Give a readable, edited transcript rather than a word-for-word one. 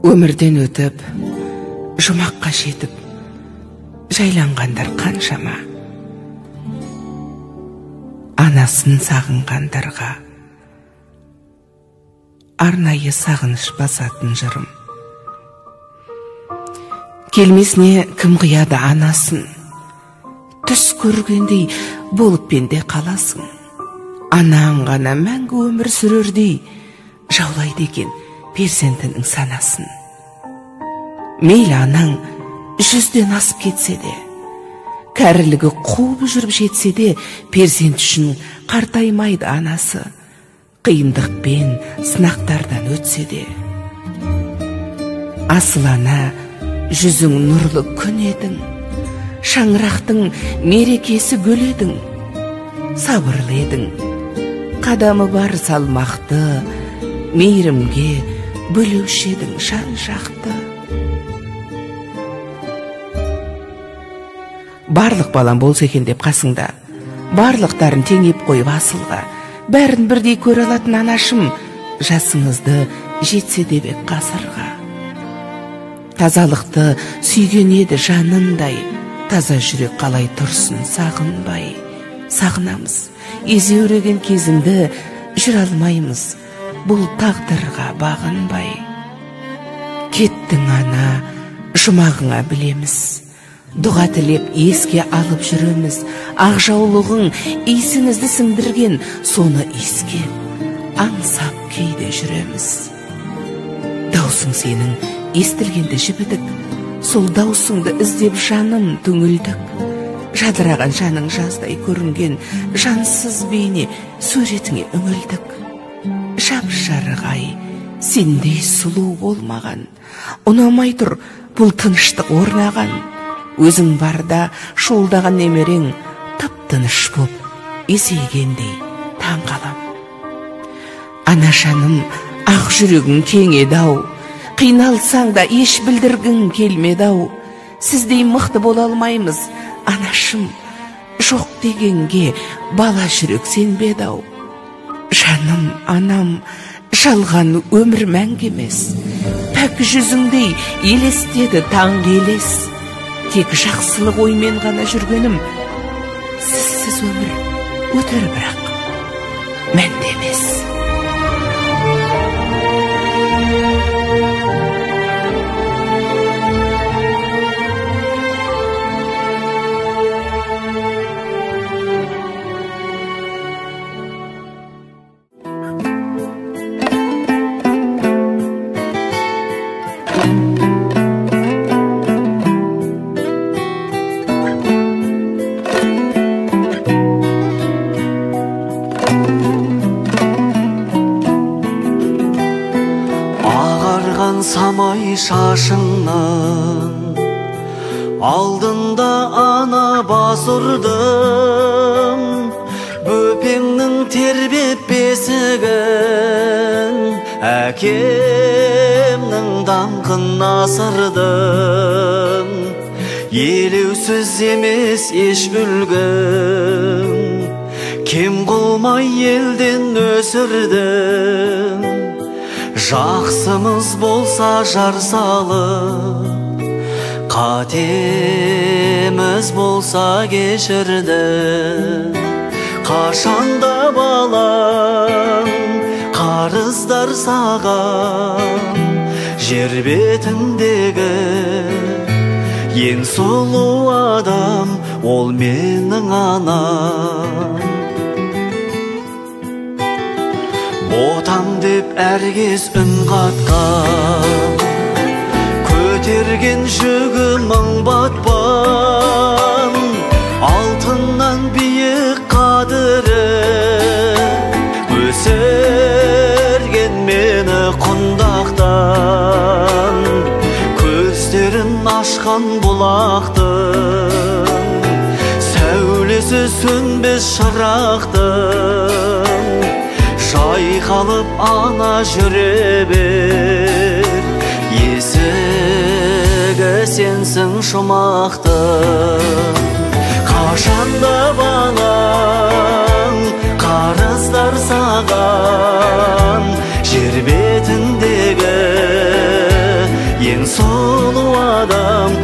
Өмірден өтіп, жұмаққа жетіп, жайланғандар қаншама. Анасын сағынғандарға арнайы сағыныш басатын жырым. Келмесіне кім қияды анасын, түс көргендей болып пенде қаласың. Анаң ғана мәңгі өмір сүрердей жаулайды екен перзентінің санасын. Мейлі анаң 100-ден асып кетсе де, кәрілігі қуып жүріп жетсе де, перзент үшін қартаймайды анасы, қиындықпен сынақтардан өтсе де. Асыл ана, жүзің нұрлы күн едің, шаңырақтың мерекесі гүл едің, сабырлы едің, қадамы бар салмақты, мейірімге бөлеуші едің жан жақты. Барлық балам болса екен деп қасыңда, барлықтарын теңеп қойып асылға, бәрін бірдей көре алатын анашым, жасыңызды жетсе де бек ғасырға. Тазалықты сүйген еді жанындай, таза жүрек қалай тұрсын сағынбай. Сағынамыз, езеуреген кезіңді жүре алмаймыз, бұл тағдырға бағынбай. Кеттің ана, жұмағыңа білеміз, дұға тілеп еске алып жүреміз. Ақ жаулығың иісіңізді сіңдірген, соны иіскеп, аңсап кейде жүреміз. Даусың сенің естілгенде жібідік, сол даусыңды іздеп жаным түңілдік. Жадыраған жаның жаздай көрінген, жансыз бейне суретіңе үңілдік. Жап-жарық ай, сендей сұлу болмаған, ұнамай тұр бұл тыныштық орнаған. Өзің барда шуылдаған немерең тып-тыныш боп есейгендей таң қалам. Анашаным, ақ жүрегің кең еді-ау, қиналсаң да еш білдіргің келмеді-ау. Сіздей мықты бола алмаймыз, анашым, жоқ дегенге бала жүрек сенбеді-ау. Жаным, анам, жалған өмір мәңгі емес, пәк жүзіңдей елестеді таңғы елес. Тек жақсылық оймен ғана жүргенім, сізсіз өмір өтер бірақ мәнді емес. Самай шашыңнан алдында ана бас ұрдым, бөпеңнің тербеп бесігін, әкемнің даңқын асырдым. Елеусіз емес еш үлгім, кем қылмай елден өсірдім. Жақсымыз болса жар салып, қатеміз болса кешірді. Қашанда балам қарыздар саған, жер бетіндегі ең сұлу адам ол менің анам. Отам деп әркез үн қатқан, көтерген жүгі мың батпан, алтыннан биік қадірі, өсірген мені құндақтан. Көздерін ашқан бұлақтың, сәулесі сөнбес шырақтың, жайқалып ана жүре бер, есігі сенсің шумақтың. Қашанда балаң Ең сұлу адам